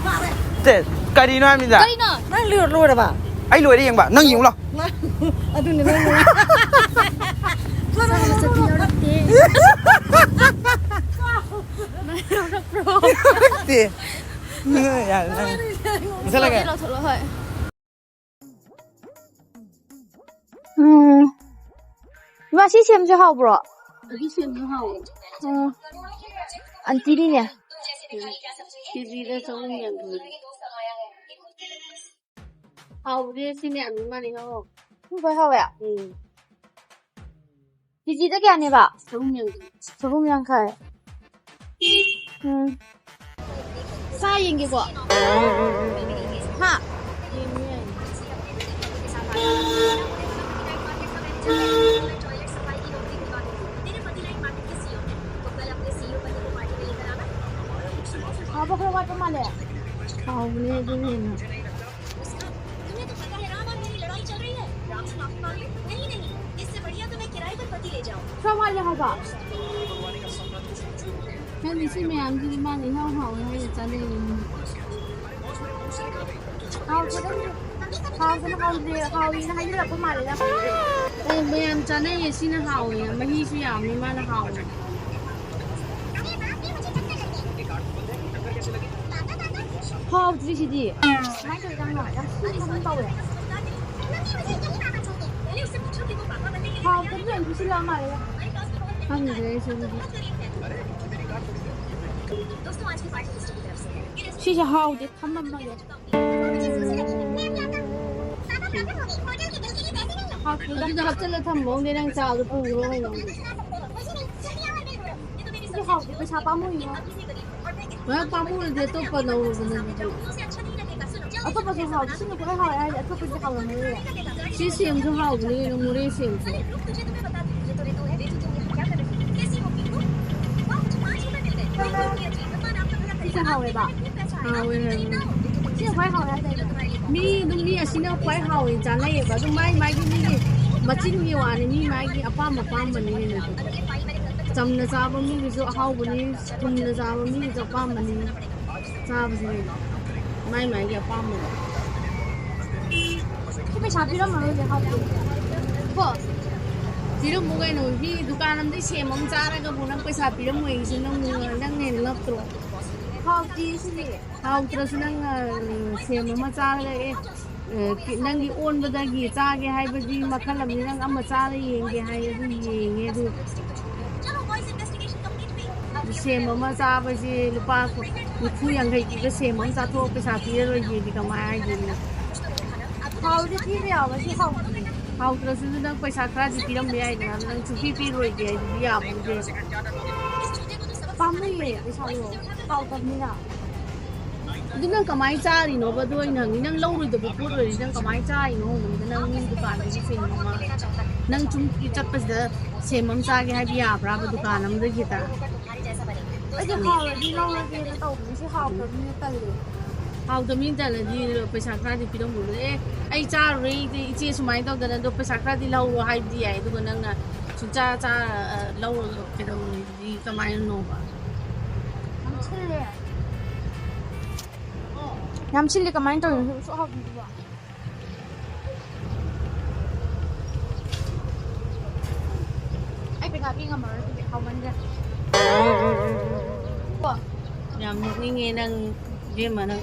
ꯇꯦ, ꯀꯔꯤꯅꯣ ꯍꯥꯏꯕꯅꯤꯗ? ꯀꯩꯅꯣ? ꯅꯪ ꯂꯣꯏ-, ꯂꯣꯏꯔꯕ? ꯑꯩ ꯂꯣꯏꯔꯦ ꯌꯦꯡꯕ, ꯅꯪ ꯌꯦꯡꯉꯨ ꯂꯥꯎ꯫ ꯑꯗꯨꯅꯦ, ꯅꯪ ꯂꯣꯏꯔꯦ꯫ ꯆꯥꯕ ꯆꯠꯄꯤ ꯌꯥꯎꯔꯛꯇꯦ꯫ ꯅꯪ ꯌꯥꯎꯔꯛꯄ꯭ꯔꯣ? ꯌꯥꯔꯦ, ꯅꯪ꯫ ꯃꯨꯊꯠꯂꯒꯦ꯫ ꯂꯧꯊꯣꯛꯂꯣ, ꯍꯣꯏ꯫ ꯎꯝ꯫ ꯏꯃꯥ, ꯁꯤ ꯁꯦꯝꯁꯦ ꯍꯥꯎꯕ꯭ꯔꯣ? ꯑꯗꯨ ꯁꯦꯝꯁꯨ ꯍꯥꯎꯋꯦ꯫ ꯎꯝ꯫ ꯑꯟꯇꯤꯅꯤꯅꯦ꯫ ꯀꯦꯖꯤꯗ ꯆꯍꯨꯝ ꯌꯥꯡꯈꯩ꯫ ꯍꯥꯎꯕꯗꯤ ꯁꯤꯅ ꯌꯥꯝ ꯃꯥꯅꯤ ꯍꯥꯎ꯫ ꯁꯤ ꯈ꯭ꯋꯥꯏ ꯍꯥꯎꯋꯦ? ꯎꯝ꯫ ꯀꯦꯖꯤꯗ ꯀꯌꯥꯅꯦꯕ? ꯆꯍꯨꯝ ꯌꯥꯡꯈꯩ꯫ ꯆꯍꯨꯝ ꯌꯥꯡꯈꯩ꯫ ꯎꯝ꯫ ꯆꯥ ꯌꯦꯡꯒꯦꯀꯣ꯫ ꯍꯥ? ꯍꯥꯎꯕ ꯈꯔ ꯋꯥꯠꯄ ꯃꯥꯜꯂꯦ꯫ ꯍꯥꯎꯕꯅꯦ ꯑꯗꯨꯅ ꯍꯦꯟꯅ꯫ ꯈꯔ ꯋꯥꯠꯂꯦ ꯍꯥꯏꯕ꯫ ꯅꯪꯗꯤ ꯁꯤ ꯃꯌꯥꯝꯁꯤꯗꯤ ꯃꯥꯅ ꯏꯍꯥꯎ ꯍꯥꯎꯋꯦ ꯍꯥꯏꯅ ꯆꯥꯅꯩꯌꯦ꯫ ꯍꯥꯎꯇꯦꯗ ꯁꯤꯗꯤ꯫ ꯍꯥꯎꯇꯦꯅ ꯍꯥꯎꯇꯦ, ꯍꯥꯎꯋꯦꯅ ꯍꯥꯏꯖꯤꯜꯂꯛꯄ ꯃꯥꯜꯂꯦꯗ꯫ ꯑꯦ, ꯃꯌꯥꯝ ꯆꯥꯅꯩꯌꯦ, ꯁꯤꯅ ꯍꯥꯎꯋꯦ, ꯃꯍꯤꯁꯨ ꯌꯥꯝꯃꯤ, ꯃꯥꯅ ꯍꯥꯎꯋꯦ꯫ ꯍꯥꯎꯇ꯭ꯔꯤ ꯁꯤꯗꯤ꯫ ꯀꯃꯥꯏꯅ ꯇꯧꯔꯤꯖꯥꯠꯅꯣ? ꯌꯥꯝ ꯁꯤꯟꯕꯒꯨꯝ ꯇꯧꯋꯦ꯫ ꯍꯥꯎꯇꯕꯤ ꯑꯣꯏꯅ ꯄꯤꯁꯤꯜꯂꯛꯑ ꯃꯥꯜꯂꯦꯗ꯫ ꯈꯪꯗ꯭ꯔꯦ ꯑꯩꯁꯨ ꯑꯗꯨꯗꯤ꯫ ꯁꯤꯁꯦ ꯍꯥꯎꯗꯦ, ꯊꯝꯃꯝꯃꯒꯦ꯫ ꯍꯥꯎꯇꯦꯗ꯫ ꯑꯗꯨꯗ ꯍꯥꯞꯆꯜꯂ ꯊꯝꯃꯣꯅꯦ, ꯅꯪ ꯆꯥꯗꯣ ꯄꯨꯈ꯭ꯔꯣ ꯀꯩꯅꯣ꯫ ꯁꯤꯗꯤ ꯍꯥꯎꯇꯦ, ꯄꯩꯁꯥ ꯄꯥꯝꯃꯨꯏꯉꯣ꯫ ꯃꯌꯥꯝ ꯄꯥꯝꯃꯨꯔꯗꯤ ꯑꯇꯣꯞꯄ ꯂꯧꯔꯣꯗꯅ ꯑꯗꯨꯗꯤ꯫ ꯑꯇꯣꯞꯄꯁꯨ ꯍꯥꯎꯇꯦ, ꯁꯤꯅ ꯈ꯭ꯋꯥꯏ ꯍꯥꯎꯋꯦ ꯍꯥꯏꯗꯤ ꯑꯇꯣꯞꯄꯗꯤ ꯍꯥꯎꯔꯝꯃꯔꯣꯏꯌꯦ꯫ ꯁꯤ ꯁꯦꯝꯁꯨ ꯍꯥꯎꯕꯅꯤ ꯀꯩꯅꯣ, ꯃꯣꯔꯦ ꯁꯦꯝꯁꯨ꯫ ꯁꯤꯁꯦ ꯍꯥꯎꯋꯦꯕ꯫ ꯍꯥꯎꯋꯦ ꯍꯥꯏꯕꯅꯤ꯫ ꯁꯤꯅ ꯈ꯭ꯋꯥꯏ ꯍꯥꯎꯋꯦ ꯍꯥꯏꯗꯥꯏꯅꯦ? ꯃꯤ ꯑꯗꯨꯝ, ꯃꯤ ꯑꯁꯤꯅ ꯈ꯭ꯋꯥꯏ ꯍꯥꯎꯋꯦ ꯆꯥꯅꯩꯌꯦꯕ꯫ ꯑꯗꯨꯝ ꯃꯥꯏ ꯃꯥꯏꯒꯤ ꯃꯤꯒꯤ ꯃꯆꯤꯟꯒꯤ ꯋꯥꯅꯤ, ꯃꯤ ꯃꯥꯒꯤ ꯑꯄꯥꯝꯕ ꯑꯄꯥꯝꯕꯅꯤ ꯀꯩꯅꯣ꯫ ꯆꯝꯅ ꯆꯥꯕ ꯃꯤꯒꯤꯁꯨ ꯑꯍꯥꯎꯕꯅꯤ, ꯊꯨꯝꯅ ꯆꯥꯕ ꯃꯤꯒꯤꯁꯨ ꯑꯄꯥꯝꯕꯅꯤ꯫ ꯆꯥꯕꯁꯦ ꯀꯩꯅꯣ? ꯃꯥꯏ ꯃꯥꯏꯒꯤ ꯑꯄꯥꯝꯕꯅꯤ꯫ ꯁꯤ ꯄꯩꯁꯥ ꯄꯤꯔꯝꯃꯔꯣꯏꯅꯦ, ꯍꯥꯎꯇꯦ꯫ ꯀꯣ? ꯄꯤꯔꯝꯃꯨ ꯀꯩꯅꯣ? ꯃꯤ ꯗꯨꯀꯥꯟ ꯑꯝꯗꯩ ꯁꯦꯝ ꯑꯃ ꯆꯥꯔꯒꯕꯨ ꯅꯪ ꯄꯩꯁꯥ ꯄꯤꯔꯝꯃꯣꯏ ꯍꯥꯏꯁꯦ, ꯅꯪ, ꯅꯪꯅ ꯍꯦꯟꯅ ꯉꯛꯇ꯭ꯔꯣ? ꯍꯥꯎꯇꯦ ꯁꯤꯗꯤ꯫ ꯍꯥꯎꯇ꯭ꯔꯁꯨ ꯅꯪ, ꯑ, ꯁꯦꯝ ꯑꯃ ꯆꯥꯔꯒ, ꯑꯦ, ꯑ, ꯀꯤ-, ꯅꯪꯒꯤ ꯑꯣꯟꯕꯗꯒꯤ ꯆꯥꯒꯦ ꯍꯥꯏꯕꯗꯤ ꯃꯈꯜ ꯑꯃꯅꯤ꯫ ꯅꯪ ꯑꯃ ꯆꯥꯔ ꯌꯦꯡꯒꯦ ꯍꯥꯏ, ꯑꯗꯨ ꯌꯦꯡꯉꯦ꯫ ꯑꯗꯨ ꯁꯦꯝ ꯑꯃ ꯆꯥꯕꯁꯦ ꯂꯨꯄꯥ ꯅꯤꯐꯨ ꯌꯥꯡꯈꯩ ꯄꯤꯕ ꯁꯦꯝ ꯑꯃ ꯆꯥꯊꯣꯛꯑ ꯄꯩꯁꯥ ꯄꯤꯔꯔꯣꯏꯒꯦꯗꯤ ꯀꯃꯥꯏ ꯍꯥꯏꯗꯣꯏꯅꯣ? ꯍꯥꯎꯗꯤ ꯊꯤꯕ ꯌꯥꯎꯋꯦ, ꯁꯤ ꯍꯥꯎꯇꯦ꯫ ꯍꯥꯎꯇ꯭ꯔꯁꯨ ꯅꯪ ꯄꯩꯁꯥ ꯈꯔꯗꯤ ꯄꯤꯔꯝꯕ ꯌꯥꯏꯗꯅ, ꯑꯗꯨ ꯅꯪ ꯁꯨꯡꯄꯤ ꯄꯤꯔꯣꯏꯒꯦ ꯍꯥꯏꯗꯨꯗꯤ ꯌꯥꯕ ꯅꯠꯇꯦ꯫ ꯄꯥꯝꯃꯨꯏꯌꯦ ꯄꯩꯁꯥꯗꯣ, ꯍꯥꯎꯇꯕꯅꯤꯅ꯫ ꯑꯗꯨ ꯅꯪ ꯀꯃꯥꯏꯅ ꯆꯥꯔꯤꯅꯣꯕ? ꯑꯗꯨ ꯑꯩꯅ ꯍꯪꯉꯤ, ꯅꯪ ꯂꯧꯔꯣꯏꯗꯕ ꯄꯣꯠ ꯑꯣꯏꯔꯗꯤ ꯅꯪ ꯀꯃꯥꯏꯅ ꯆꯥꯔꯤꯅꯣ ꯍꯪꯕꯅꯤꯗ, ꯅꯪ ꯃꯤ ꯗꯨꯀꯥꯟꯗꯒꯤ ꯁꯦꯝ ꯑꯃ, ꯅꯪ ꯁꯨꯝ ꯆꯠꯄꯁꯤꯗ ꯁꯦꯝ ꯑꯃ ꯆꯥꯒꯦ ꯍꯥꯏꯕ ꯌꯥꯕ꯭ꯔꯥꯕ ꯗꯨꯀꯥꯟ ꯑꯃꯗꯒꯤ ꯍꯦꯛꯇ? ꯑꯩꯗꯤ ꯍꯥꯎꯔꯗꯤ ꯂꯧꯔꯒꯦꯅ ꯇꯧꯕꯅꯤ, ꯁꯤ ꯍꯥꯎꯇꯕꯅꯤꯅ ꯇꯜꯂꯦ꯫ ꯍꯥꯎꯇꯕꯅꯤꯅ ꯇꯜꯂꯗꯤ ꯄꯩꯁꯥ ꯈꯔꯗꯤ ꯄꯤꯔꯝꯃꯣ꯫ ꯑꯦ, ꯑꯩ ꯆꯥꯔꯨꯔꯦ, ꯑꯩꯗꯤ ꯏꯆꯦ ꯁꯨꯃꯥꯏꯅ ꯇꯧꯗꯅ ꯑꯗꯣ ꯄꯩꯁꯥ ꯈꯔꯗꯤ ꯂꯧꯔꯣ ꯍꯥꯏꯕꯗꯤ ꯌꯥꯏ, ꯑꯗꯨꯒ ꯅꯪꯅ ꯁꯨꯡꯆꯥ ꯆꯥ-, ꯂꯧꯔꯒ ꯀꯩꯗꯧꯔꯨꯔꯤꯗꯤ ꯀꯃꯥꯏꯅꯅꯣꯕ? ꯌꯥꯝ ꯁꯤꯜꯂꯦ꯫ ꯌꯥꯝ ꯁꯤꯜꯂꯦ, ꯀꯃꯥꯏꯅ ꯇꯧꯔꯤꯅꯣ? ꯁꯨꯛ ꯍꯥꯎꯇꯦ꯫ ꯑꯩ ꯄꯩꯁꯥ ꯄꯤ ꯉꯝꯃꯔꯣꯏ ꯑꯗꯨꯗꯤ, ꯍꯥꯎꯃꯟꯈ꯭ꯔꯦ꯫ ꯀꯣ? ꯌꯥꯝ ꯅꯣꯛꯅꯤꯡꯉꯦ ꯅꯪ, ꯏꯕꯦꯝꯃ, ꯅꯪ,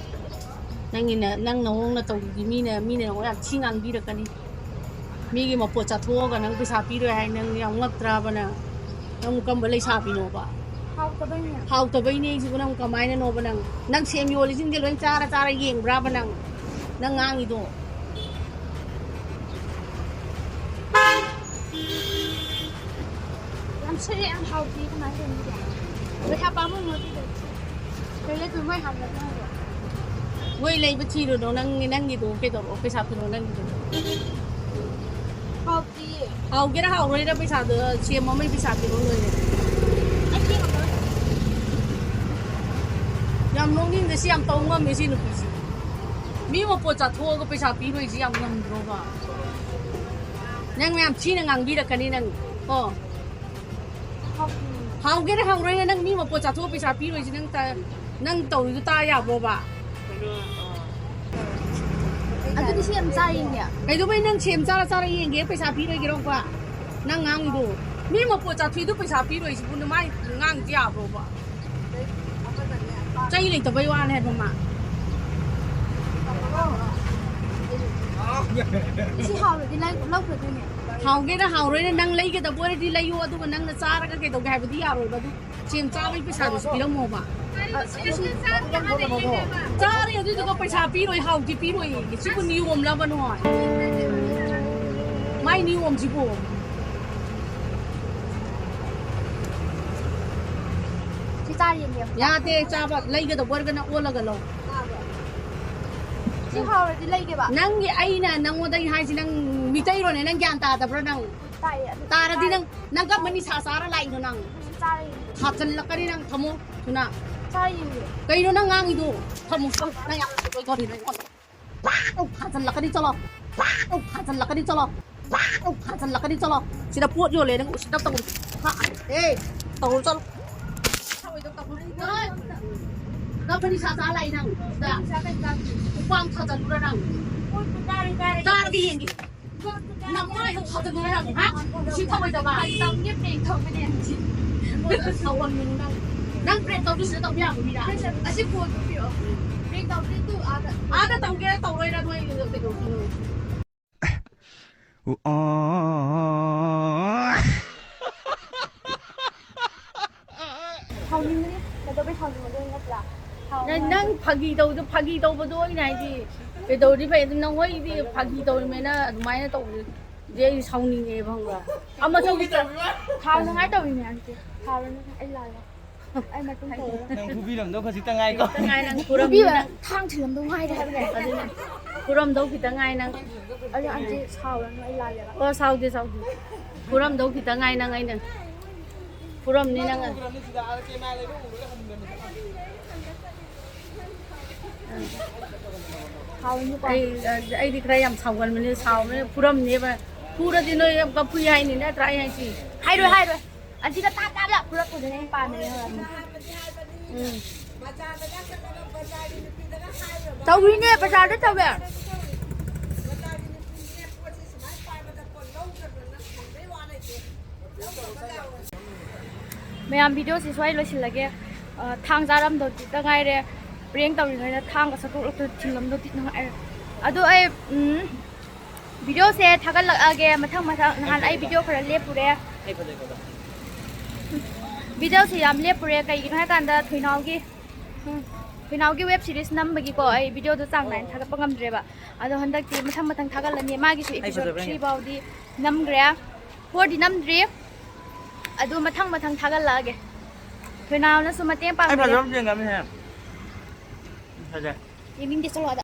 ꯅꯪꯒꯤꯅ, ꯅꯪ ꯅꯋꯣꯡ ꯅꯇꯧꯗꯨꯗꯤ ꯃꯤꯅ, ꯃꯤꯅ ꯅꯉꯣꯟꯗ ꯌꯥꯝ ꯊꯤ ꯉꯥꯡꯕꯤꯔꯛꯀꯅꯤ꯫ ꯃꯤꯒꯤ ꯃꯄꯣꯠ ꯆꯥꯊꯣꯛꯑꯒ ꯅꯪ ꯄꯩꯁꯥ ꯄꯤꯔꯣꯏ ꯍꯥꯏ, ꯅꯪ ꯌꯥꯝ ꯉꯛꯇ꯭ꯔꯥꯕ ꯅꯪ? ꯅꯪ ꯀꯔꯝꯕ ꯂꯩꯁꯥꯕꯤꯅꯣꯕ? ꯍꯥꯎꯇꯕꯩꯅꯦ꯫ ꯍꯥꯎꯇꯕꯩꯅꯦ ꯑꯩꯁꯤꯕꯨ ꯅꯪ ꯀꯃꯥꯏꯅꯅꯣꯕ ꯅꯪ? ꯅꯪ ꯁꯦꯝ ꯌꯣꯜꯂꯤꯁꯤꯡꯁꯦ ꯂꯣꯏ ꯆꯥꯔ ꯆꯥꯔ ꯌꯦꯡꯕ꯭ꯔꯥꯕ ꯅꯪ? ꯅꯪ ꯉꯥꯡꯉꯤꯗꯣ? ꯌꯥꯝ ꯁꯤꯜꯂꯦ, ꯌꯥꯝ ꯍꯥꯎꯇꯦ, ꯀꯃꯥꯏꯅ ꯇꯧꯅꯤ? ꯄꯩꯁꯥ ꯄꯥꯝꯃꯨꯏ ꯃꯣꯏꯒꯤꯗꯣ꯫ ꯀꯩ ꯂꯩꯇꯣꯏ ꯃꯣꯏ ꯍꯥꯡꯒꯠꯅꯕꯗꯣ? ꯃꯣꯏ ꯂꯩꯕ ꯊꯤꯔꯨꯅꯣ, ꯅꯪ, ꯅꯪꯒꯤꯗꯣ ꯀꯩꯗꯧꯔꯣ, ꯄꯩꯁꯥ ꯄꯤꯔꯣ ꯅꯪꯒꯤꯗꯣ꯫ ꯍꯥꯎꯇꯤꯌꯦ꯫ ꯍꯥꯎꯒꯦꯔꯥ ꯍꯥꯎꯔꯣꯏꯔꯥ ꯄꯩꯁꯥꯗꯣ ꯁꯦꯝ ꯑꯃꯒꯤ ꯄꯩꯁꯥ ꯄꯤꯔꯣ ꯂꯣꯏꯔꯦ꯫ ꯑꯩ ꯁꯦꯝ ꯑꯃ ꯌꯥꯝ ꯅꯣꯛꯅꯤꯡꯗꯦ, ꯁꯤ ꯌꯥꯝ ꯇꯧ ꯉꯝꯃꯦ ꯁꯤ ꯅꯨꯄꯤꯁꯤ꯫ ꯃꯤ ꯃꯄꯣꯠ ꯆꯥꯊꯣꯛꯑꯒ ꯄꯩꯁꯥ ꯄꯤꯔꯣꯏꯁꯤ ꯌꯥꯝ ꯉꯝꯗ꯭ꯔꯣꯕ? ꯅꯪ ꯃꯌꯥꯝ ꯊꯤꯅ ꯉꯥꯡꯕꯤꯔꯛꯀꯅꯤ ꯅꯪ, ꯀꯣ? ꯍꯥꯎꯒꯦꯔꯥ ꯍꯥꯎꯔꯣꯏꯔꯥ ꯅꯪ ꯃꯤ ꯃꯄꯣꯠ ꯆꯥꯊꯣꯛꯑ ꯄꯩꯁꯥ ꯄꯤꯔꯣꯏꯁꯤ ꯅꯪ ꯇ-, ꯅꯪ ꯇꯧꯔꯤꯗꯣ ꯇꯥ ꯌꯥꯕ꯭ꯔꯣꯕ? ꯑꯗꯨꯗꯤ ꯁꯤ ꯌꯥꯝ ꯆꯥꯔꯤꯅꯦ꯫ ꯀꯩꯗꯧꯕꯩ ꯅꯪ ꯁꯦꯝ ꯆꯥꯔ ꯆꯥꯔ ꯌꯦꯡꯒꯦ ꯄꯩꯁꯥ ꯄꯤꯔꯣꯏꯒꯦꯔꯣꯕ? ꯅꯪ ꯉꯥꯡꯉꯤꯗꯣ ꯃꯤ ꯃꯄꯣꯠ ꯆꯥꯊꯣꯛꯏꯗꯣ ꯄꯩꯁꯥ ꯄꯤꯔꯣꯏꯁꯤꯕꯨ ꯅꯃꯥꯏ ꯉꯥꯡꯁꯤ ꯌꯥꯕ꯭ꯔꯣꯕ? ꯆꯩ ꯂꯩꯇꯕꯩ ꯋꯥꯅꯦ ꯍꯥꯏꯕ ꯃꯥ꯫ ꯁꯤ ꯍꯥꯎꯔꯗꯤ ꯂꯩ-, ꯂꯧꯈ꯭ꯔꯗꯣꯏꯅꯦ꯫ ꯍꯥꯎꯒꯦꯔꯥ ꯍꯥꯎꯔꯣꯏꯔꯥ ꯅꯪ ꯂꯩꯒꯗꯕ ꯑꯣꯏꯔꯗꯤ ꯂꯩꯌꯣ, ꯑꯗꯨꯒ ꯅꯪꯅ ꯆꯥꯔꯒ ꯀꯩꯗꯧꯒꯦ ꯍꯥꯏꯕꯗꯤ ꯌꯥꯔꯣꯏꯕ꯫ ꯑꯗꯨ ꯁꯦꯝ ꯆꯥꯕꯒꯤ ꯄꯩꯁꯥꯗꯨꯁꯨ ꯄꯤꯔꯝꯃꯣꯕ꯫ ꯆꯥꯔꯦ ꯑꯗꯨꯗꯨꯒ ꯄꯩꯁꯥ ꯄꯤꯔꯣꯏ, ꯍꯥꯎꯇꯦ ꯄꯤꯔꯣꯏ꯫ ꯁꯤꯕꯨ ꯅꯤꯌꯣꯝꯂꯕ ꯅꯣꯏ? ꯃꯥꯏ ꯅꯤꯌꯣꯝꯁꯤꯕꯨ꯫ ꯁꯤ ꯆꯥ ꯌꯦꯡꯒꯦ ꯑꯝꯇ꯫ ꯌꯥꯗꯦ ꯆꯥꯕ, ꯂꯩꯒꯗꯕ ꯑꯣꯏꯔꯒꯅ ꯑꯣꯜꯂꯒ ꯂꯧ꯫ ꯁꯤ ꯍꯥꯎꯔꯗꯤ ꯂꯩꯒꯦꯕ꯫ ꯅꯪꯒꯤ, ꯑꯩꯅ ꯅꯪꯉꯣꯟꯗ ꯑꯩ ꯍꯥꯏꯁꯤ, ꯅꯪ ꯃꯤꯇꯩꯔꯣꯅꯦ, ꯅꯪ ꯒ꯭ꯌꯥꯟ ꯇꯥꯗꯕ꯭ꯔꯣ ꯅꯪ? ꯇꯥꯏꯌꯦ, ꯑꯗꯨ ꯇꯥꯔꯗꯤ ꯇꯥꯏ꯫ ꯅꯪ, ꯅꯪ ꯀꯔꯝꯕ ꯅꯤꯁꯥ ꯆꯥꯔ ꯂꯥꯛꯏꯅꯣ ꯅꯪ? ꯆꯥꯔ ꯌꯦꯡꯒꯦ꯫ ꯊꯥꯖꯜꯂꯛꯀꯅꯤ ꯅꯪ, ꯊꯝꯃꯣ ꯊꯨꯅ꯫ ꯆꯥꯔ ꯌꯦꯡꯒꯦ꯫ ꯀꯩꯅꯣ ꯅꯪ ꯉꯥꯡꯉꯤꯗꯣ? ꯊꯝꯃꯣ, ꯅꯪ ꯌꯥꯝ ꯂꯣꯏꯗꯣꯔꯤꯅꯣ ꯑꯩꯉꯣꯟꯗ꯫ ꯄꯥꯛ ꯂꯥꯎ ꯊꯥꯖꯜꯂꯛꯀꯅꯤ ꯆꯠꯂꯣ꯫ ꯄꯥꯛ ꯂꯥꯎ ꯊꯥꯖꯜꯂꯛꯀꯅꯤ ꯆꯠꯂꯣ꯫ ꯄꯥꯛ ꯂꯥꯎ ꯊꯥꯖꯜꯂꯛꯀꯅꯤ ꯆꯠꯂꯣ꯫ ꯁꯤꯗ ꯄꯣꯠ ꯌꯣꯜꯂꯦ ꯅꯪ ꯎꯁꯤꯠꯇꯕ ꯇꯧꯒꯅꯨ꯫ ꯍꯥ? ꯑꯦ, ꯇꯧꯔꯨ ꯆꯠꯂꯣ꯫ ꯅꯪ ꯄꯩꯁꯥ ꯆꯥ ꯂꯥꯛꯏ ꯅꯪ ꯁꯤꯗ꯫ ꯈꯨꯄꯥꯛ ꯊꯥꯖꯜꯂꯨꯔ ꯅꯪ꯫ ꯆꯥꯔꯗꯤ ꯌꯦꯡꯒꯦ꯫ ꯅꯃꯥꯏꯗꯣ ꯊꯥꯖꯜꯂꯨꯔ ꯅꯪ, ꯍꯥ? ꯁꯤ ꯊꯧꯑꯣꯏꯗꯕ꯫ ꯇꯝꯒꯦ ꯄ꯭ꯔꯦꯡ ꯇꯧꯕꯅꯦ ꯍꯧꯖꯤꯛ꯫ ꯁꯥꯎꯍꯟꯒꯅꯨ ꯅꯪ꯫ ꯅꯪ ꯄ꯭ꯔꯦꯡ ꯇꯧꯗꯣꯏꯁꯤꯗ ꯇꯧꯕ ꯌꯥꯕ ꯃꯤꯔꯥ? ꯑꯁꯤ ꯐꯣꯟꯗꯣ ꯄꯤꯔꯛꯑꯣ꯫ ꯄ꯭ꯔꯦꯡ ꯇꯧꯗꯣꯏꯗꯨ ꯑꯥꯗ꯫ ꯑꯥꯗ ꯇꯧꯒꯦꯔꯥ ꯇꯧꯔꯣꯏꯔꯥ ꯅꯣꯏ ꯀꯩꯗꯧꯗꯣꯏꯅꯣ? ꯁꯥꯎꯅꯤꯡꯕꯅꯤ꯫ ꯀꯩꯗꯧꯕꯩ ꯁꯥꯎꯅꯤꯡꯉꯗꯣꯏꯅꯣ ꯅꯠꯇ꯭ꯔꯥ? ꯁꯥꯎꯅꯨ ꯅꯪ, ꯍꯥꯏꯕ꯫ ꯅꯪ ꯐꯥꯒꯤ ꯇꯧꯕꯗꯣ, ꯐꯥꯒꯤ ꯇꯧꯕꯗꯣ ꯑꯩꯅ ꯍꯥꯏꯗꯤ ꯀꯩꯗꯧꯔꯗꯤ ꯐꯩ? ꯑꯗꯨ ꯅꯪ ꯍꯣꯏꯗꯤ ꯐꯥꯒꯤ ꯇꯧꯔꯤꯃꯦꯅ ꯑꯗꯨꯃꯥꯏꯅ ꯇꯧꯕꯗꯨꯗꯤ ꯑꯩ ꯁꯥꯎꯅꯤꯡꯉꯦꯕ, ꯈꯪꯕ꯭ꯔꯥ? ꯑꯃꯁꯨ ꯁꯥꯎꯅꯉꯥꯏ ꯇꯧꯔꯤꯅꯦ ꯑꯟꯇꯤ꯫ ꯁꯥꯎꯔꯅꯨ, ꯑꯩ ꯂꯥꯜꯂꯦ꯫ ꯑꯩ ꯃꯇꯨꯡ ꯇꯧꯔꯔꯣꯏ꯫ ꯅꯪ ꯐꯨꯕꯤꯔꯝꯗꯧ ꯈꯖꯤꯛꯇ ꯉꯥꯏꯀꯣ꯫ ꯈꯤꯇꯪ ꯉꯥꯏ ꯅꯪ ꯐꯨꯔꯝꯅꯤ ꯐꯨꯕꯤꯕ ꯅꯪ꯫ ꯊꯥꯡ ꯊꯤꯜꯂꯝꯗꯧ ꯉꯥꯏꯔꯦ ꯍꯥꯏꯕꯅꯦ꯫ ꯑꯗꯨꯅꯦ꯫ ꯐꯨꯔꯝꯗꯧ ꯈꯤꯇꯪ ꯉꯥꯏ ꯅꯪ꯫ ꯑꯗꯣ ꯑꯟꯇꯤ ꯁꯥꯎꯔꯅꯨ, ꯑꯩ ꯂꯥꯜꯂꯦꯕ꯫ ꯑꯣ, ꯁꯥꯎꯗꯦ, ꯁꯥꯎꯗꯦ꯫ ꯐꯨꯔꯝꯗꯧ ꯈꯤꯇꯪ ꯉꯥꯏ ꯅꯪ ꯑꯩꯅ꯫ ꯐꯨꯔꯝꯅꯤ ꯅꯪ꯫ ꯁꯥꯎꯔꯅꯨꯀꯣ꯫ ꯑꯩ, ꯑꯩꯗꯤ ꯈꯔ ꯌꯥꯝ ꯁꯥꯎꯒꯟꯕꯅꯦ, ꯁꯥꯎꯕꯅꯦ, ꯐꯨꯔꯝꯅꯦꯕ꯫ ꯐꯨꯔꯗꯤ ꯅꯣꯏ ꯌꯥꯝ ꯀꯞꯄꯨ ꯍꯥꯏꯅꯤ, ꯅꯠꯇ꯭ꯔꯥ ꯑꯩ ꯍꯥꯏꯁꯤ? ꯍꯥꯏꯔꯣꯏ, ꯍꯥꯏꯔꯣꯏ꯫ ꯑꯟꯇꯤꯅ ꯇꯥꯞ ꯇꯥꯞ ꯂꯥꯞ ꯐꯨꯔꯛꯄꯗꯨꯅꯦ ꯑꯩꯅ ꯄꯥꯝꯃꯤꯁꯦ꯫ ꯎꯝ꯫ ꯇꯧꯔꯤꯅꯦ, ꯕꯖꯥꯔꯗ ꯇꯧꯋꯦ꯫ ꯃꯌꯥꯝ, ꯚꯤꯗꯤꯑꯣꯁꯤ ꯁ꯭ꯋꯥꯏ ꯂꯣꯏꯁꯤꯜꯂꯒꯦ꯫ ꯑ, ꯊꯥꯡ ꯆꯥꯔꯝꯗꯧꯗꯤ ꯈꯤꯇ ꯉꯥꯏꯔꯦ꯫ ꯄ꯭ꯔꯦꯡ ꯇꯧꯔꯤꯉꯩꯗ ꯊꯥꯡꯒ ꯁꯠꯇꯣꯛꯂꯛꯇ ꯊꯤꯜꯂꯝꯗꯧꯗꯤ ꯉꯥꯏꯔꯦ꯫ ꯑꯗꯣ ꯑꯩ, ꯎꯝ, ꯚꯤꯗꯤꯑꯣꯁꯦ ꯊꯥꯒꯠꯂꯛꯑꯒꯦ ꯃꯊꯪ ꯃꯊꯪ꯫ ꯅꯍꯥꯟ ꯑꯩ ꯚꯤꯗꯤꯑꯣ ꯈꯔ ꯂꯦꯞꯄꯨꯔꯦ꯫ ꯚꯤꯗꯤꯑꯣꯁꯦ ꯌꯥꯝ ꯂꯦꯞꯄꯨꯔꯦ꯫ ꯀꯩꯒꯤꯅꯣ ꯍꯥꯏꯀꯥꯟꯗ ꯊꯣꯏꯅꯥꯎꯒꯤ, ꯎꯝ, ꯊꯣꯏꯅꯥꯎꯒꯤ ꯋꯦꯕ ꯁꯤꯔꯤꯁ ꯅꯝꯕꯒꯤꯀꯣ ꯑꯩ ꯚꯤꯗꯤꯑꯣꯗꯣ ꯆꯥꯡ ꯅꯥꯏꯅ ꯊꯥꯒꯠꯄ ꯉꯝꯗ꯭ꯔꯦꯕ꯫ ꯑꯗꯣ ꯍꯟꯗꯛꯇꯤ ꯃꯊꯪ ꯃꯊꯪ ꯊꯥꯒꯠꯂꯅꯤ꯫ ꯃꯥꯒꯤꯁꯨ ꯑꯩ episode ꯐꯖꯕ꯭ꯔꯥ ꯌꯦꯡꯒꯦ꯫ Three ꯐꯥꯎꯗꯤ ꯅꯝꯈ꯭ꯔꯦ꯫ Fourꯗꯤ ꯅꯝꯗ꯭ꯔꯤ꯫ ꯑꯗꯨ ꯃꯊꯪ ꯃꯊꯪ ꯊꯥꯒꯠꯂꯛꯑꯒꯦ꯫ ꯊꯣꯏꯅꯥꯎꯅꯁꯨ ꯃꯇꯦꯡ ꯑꯩ ꯄꯥꯡꯕꯤꯔꯦ꯫ ꯐꯖꯕ ꯌꯦꯡꯉꯝꯃꯤꯍꯦ꯫ ꯐꯖꯩ꯫ ꯌꯦꯡꯅꯤꯡꯗꯦ, ꯆꯠꯂꯣ ꯑꯗ꯫